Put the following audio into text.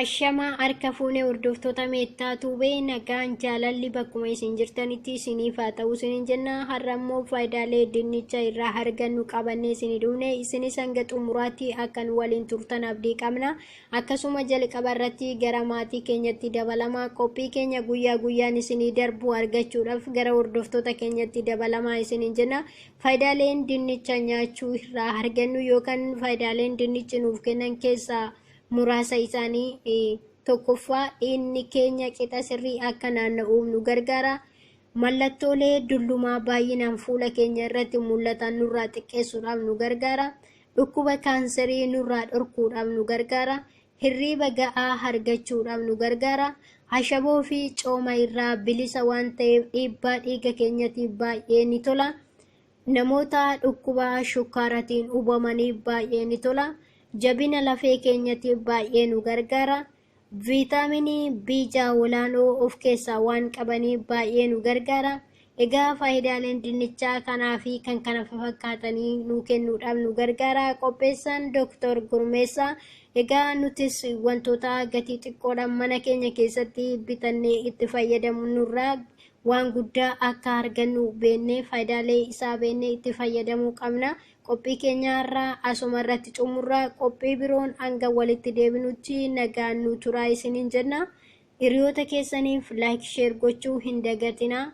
Ashamaa harka fuunee hordoftoota Meettaa Tuubee, nagaan jaalalli bakkuma isin jirtanitti isiniif haa ta'u isiniin jenna. Har'a immoo faayidaalee dinnicha irraa argannu qabannee isinii dhufne. Isinis hanga xumuraatti akka nu waliin turtan abdii qabna. Akkasuma jalqaba irratti gara maatii keenyatti dabalamaa, qophii keenya guyyaa guyyaan isinii darbu argachuudhaaf gara hordoftoota keenyatti dabalamaa isiniin jenna. Faayidaaleen dinnicha nyaachuu irraa argannu yookaan faayidaaleen dinnichi nuuf kennan keessaa muraasa isaanii: tokkoffaa, dhiigni keenya qixa sirrii akka naanna'uuf nu gargaara. Mallattoolee dullumaa baay'inaan fuula keenya irratti mul'atan nurraa xiqqeessuudhaaf nu gargaara. Dhukkuba kaanserii nurraa dhorkuudhaaf nu gargaara. Hirriiba ga'aa argachuudhaaf nu gargaara. Ashaboo fi cooma irraa bilisa waan ta'eef dhiibbaa dhiiga keenyatiif baay'ee ni tola. Namoota dhukkuba shukkaaratiin hubamaniif baay'ee ni tola. Jabina lafee keenyatiif baay'ee nu gargaara. Viitaaminii B6 olaanoo of keessaa waan qabaniif baay'ee nu gargaara. Egaa faayidaaleen dinnichaa kanaa fi kan kana fakkaatanii nu kennuudhaaf nu gargaara. Qopheessaan Dooktor Gurmeessaa. Egaa nutis wantoota gatii xiqqoodhaan mana keenya keessatti bitannee itti fayyadamu nurraa waan guddaa akka argannu beennee, faayidaalee isaa beennee itti fayyadamuu qabna. Qophii keenya irraa asuma irratti xumurra. Qophii biroon hanga walitti deebinutti nagaan nu turaa isiniin jenna. Hiriyoota keessaniif like, share gochuu hin dagatinaa.